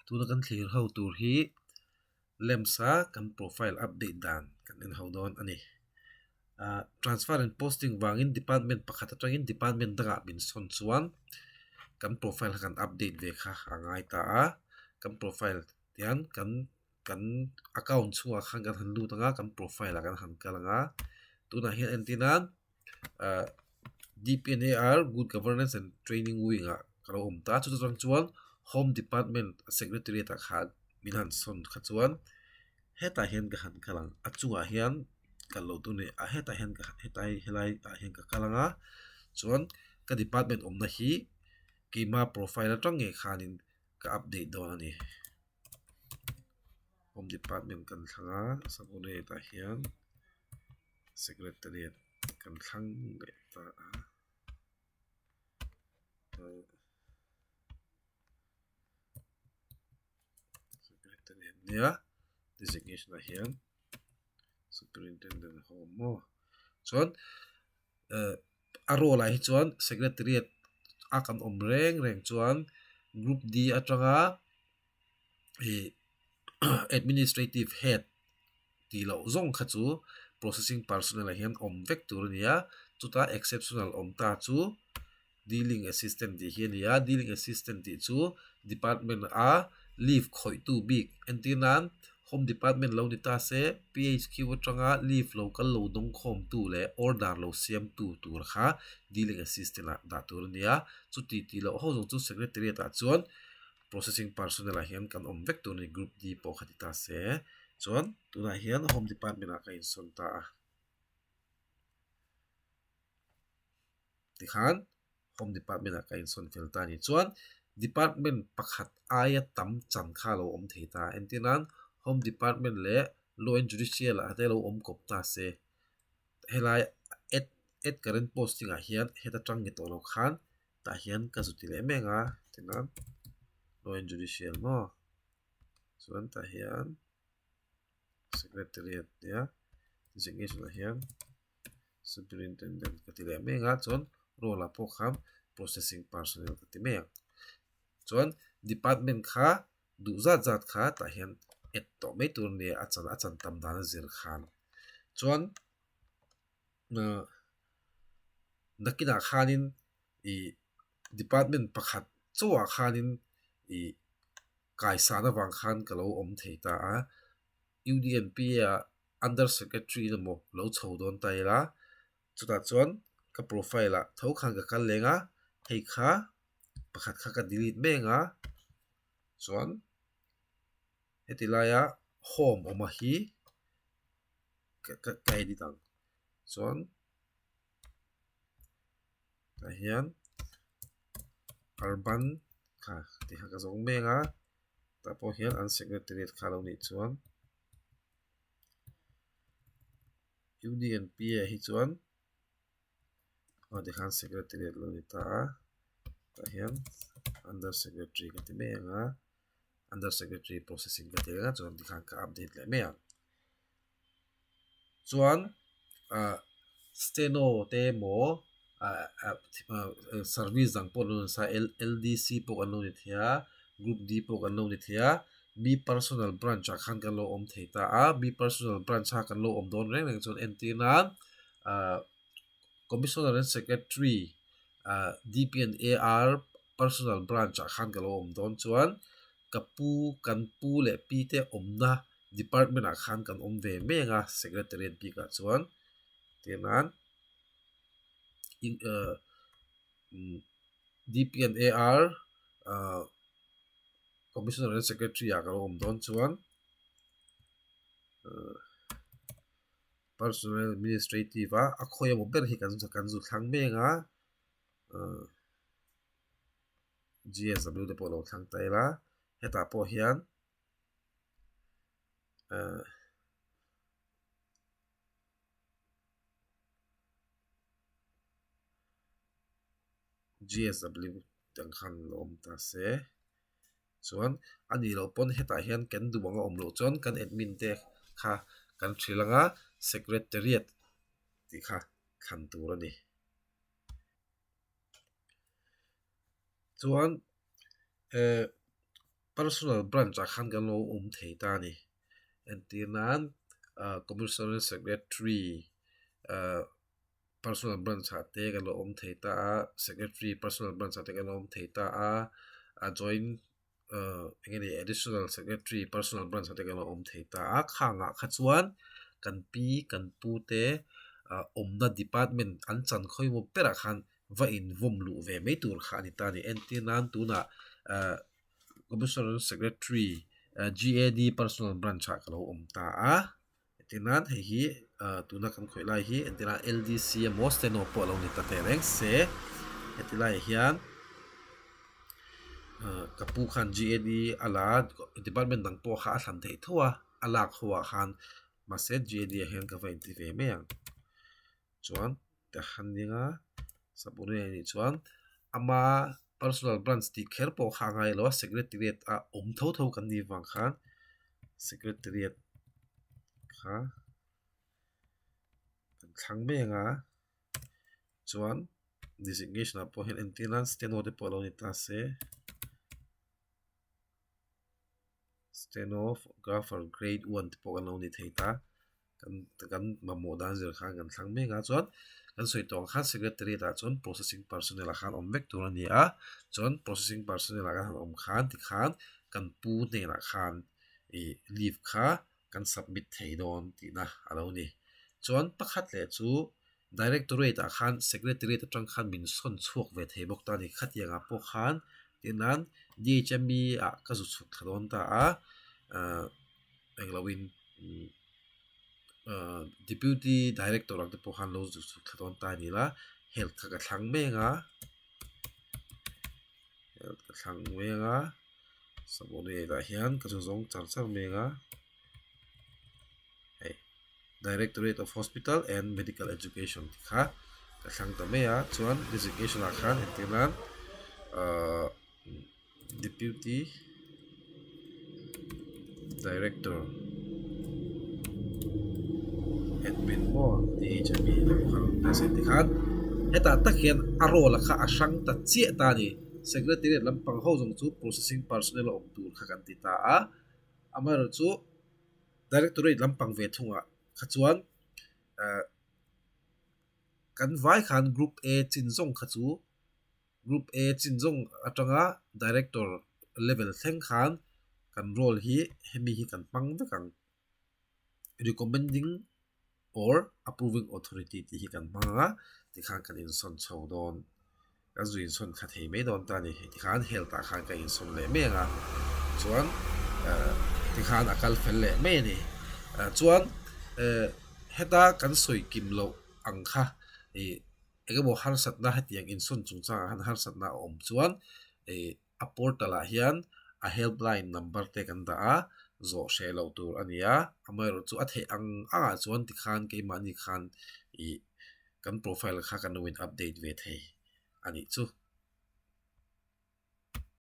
Tuna kan thlir ho tur hi lamps a kan profile update dan kan en ho dawn a ni. Ahh transfer and posting vangin department pakhat atangin department dangah min sawn chuan kan profile kha kan update ve kha a ngai ta a, kan profile hian kan kan account chhungah khan kan han lut ang a kan profile ah kan han kal ang a tunah hian entir nan ahh D_P_N_A_R good governance and training wing ah ka lo awm ta chuta tang chuan home department secretariat ah khan min han sawn kha chuan hetah hian ka han kal ang a chungah hian kal loh tur a ni a hetah hian ka hetlai helai ah hian ka kal ang a chuan ka department awmna hi keima profile atang ngei khanin ka update dawn a ni. Home department kan thlang a subordinate ah hian secretariat kan thlang leh ta a secretariat nia designation ah hian superintendent home maw chuan eh a role ah hi chuan secretariat a kan awm reng reng chuan group D atanga ih administrative head tih loh zawng kha chu processing personnel ah hian awm vek tur a ni a chutah exceptional awm ta chu dealing assistant tih hi a ni a dealing assistant tih chu department a leave khawih tu bik entir nan home department lo ni ta se P_H_Q atanga leave lo kal lo dawng khawm tu leh order lo siam tu tur kha dealing assistant ah dah tur a ni a chuti tih loh ho zawng chu secretariat ah chuan processing personnel ah hian kan awm vek tur a ni group D pawh kha ti ta se chuan tunah hian home department ah ka insawn ta a tikhan home department ah ka insawn fel ta a ni chuan department pakhat aia tam chan kha a lo awm thei ta entir nan home department leh law and judicial ah te lo awm kawp ta se helai add add current posting ah hian heta tang ni tawh lo khan tah hian ka zu ti leh mek a tichuan law and judicial maw chuan tah hian secretariat nia designation ah hian superintendent ka ti leh mek a chuan role ah pawh khan processing personnel ka ti mai ang chuan department kha duh zat zat kha tah hian add tawh mai tur a ni a chan a chan tam dan a zir khan chuan ahh nakinah khanin ih department pakhat chauhah khanin ih kaisan avang khan ka lo awm thei ta a U_D_N_P ah under secretary emaw lo chho dawn ta ila chutah chuan ka profile ah tho khan ka kal leng a hei kha pakhat kha ka delete mai ang a chuan heti laia home awm a hi ka edit ang chuan tah hian urban kha tih kha ka zawng mek a tah pawh hian an secretariat kha a lo nih chuan U_D_N_P ah hi chuan aw tikhan secretariat lo ni ta a tah hian under secretary ka ti mai ang a under secretary processing ka ti ang a chuan tikhan ka update leh mai ang chuan ah steno te emaw ah service dang pawh an lo ni sa L_D_C pawh kan lo ni thei a group D pawh kan lo ni thei a mi personal branch ah khan kan lo awm thei ta a mi personal branch a kan lo awm dawn reng reng chuan entir nan ah commissioner and secretary ah D_P_N_A_R personal branch ah khan ka lo awm dawn chuan ka pu kan pu leh pi te awmna department ah khan kan awm ve mai ang a secretariat bik ah chuan tir nan ah D_P_N_A_R ah commissioner and secretary ah ka lo awm dawn chuan ah personal administrative a a khawi emaw ber hi kan kan zu thlang mai ang a ah G_S_W te pawh a lo thlang ta ila hetah pawh hian ah G_S_W ang khan lo awm ta se chuan a nih loh pawn hetah hian kan duh ang a awm loh chuan kan admin te kha kan hrilh ang a secretariat tih kha thlan tur a ni. Chuan eh. Personal branch ah khan kan lo awm thei ta a ni. Entir nan ah Commissioner Secretary ah Personal branch ah te kan lo awm thei ta a, Secretary Personal branch ah te kan lo awm thei ta a, a joint ah eng nge ni Additional Secretary Personal branch ah te kan lo awm thei ta a, khangah kha chuan kan pi kan pu te ah awmna department an chan khawimaw berah khan va invawm luh ve mai tur kha a ni ta a ni. Entir nan tunah ah Commissioner Secretary GAD Personal Branch ah ka lo awm ta a, entir nan hei hi ah tuna kan khawih lai hi entir nan LDC emaw Steno pawh a lo ni ta teh reng se heti laiah hian ah ka pu khan GAD a la a department dang pawh kha a thlan theih tho a, a lak ho ah khan mahse GAD ah hian ka va inti ve mai ang chuan. Ka han ning a, subordinate anih chuan ama personal branch tih kher pawh kha a ngai lo a, secretariat a awm tho tho kan nih vang khan secretariat kha kan thlang mai ang a, chuan designation ah pawh hian entir nan steno te pawh a lo ni ta se. Stenographer grade one te pawh kan lo ni thei ta kan kan mamawh dan zir khan kan thlang mek a chuan kan sawi tawh ang khan secretariat ah chuan processing personnel ah khan awm vek tur a ni a chuan processing personnel ah kan han awm khan tikhan kan pu hnenah khan ih leave kha kan submit thei dawn tihna a lo ni chuan pakhat leh chu Directorate ah khan Secretariat atang khan min sawn chhuak ve thei bawk ta a ni. Khatiang ah pawh khan tinan DHME ah ka zu chhuk thla dawn ta a, ahh englo in ahh Deputy Director ang te pawh khan lo zu chhuk thla dawn ta a ni la, Health kha ka thlang mek a, Health ka thlang mek a, Subordinate ah hian ka zu zawng char char mek a. Hei Directorate of Hospital and Medical Education tih kha ka thlang ta mai a chuan designation ah khan entir nan ahh Deputy Director Admin maw DHME tikhan hetah tak hian a role kha a hrang ta chiah ta a ni Secretariat lampang ho zawng chu processing personnel a awm tur kha kan ti ta a amaherawhchu. Directorate lampang ve thungah kha chuan eh kan vai khan group A chin zawng kha chu group A chin zawng atanga director level thleng khan kan role hi hemi hi kan hmang vek ang recommending or approving authority tih hi kan hmang a tikhan kan insawn chho dawn. Kan zu insawn kha thei mai dawn ta a ni. Tikhan health ah khan ka insawn leh mai ang a, chuan eh tikhan a kal fel leh mai a ni. Chuan eh heta kan sawi kim loh ang kha ih eng emaw harsatna hetiang insawn chungchangah khan harsatna a awm chuan ih a portal ah hian a helpline number te kan dah a, zawh hreh loh tur a ni a, amaherawhchu a theih ang angah chuan tikhan keimahni khan ih kan profile kha kan lo in update ve thei a nih chu.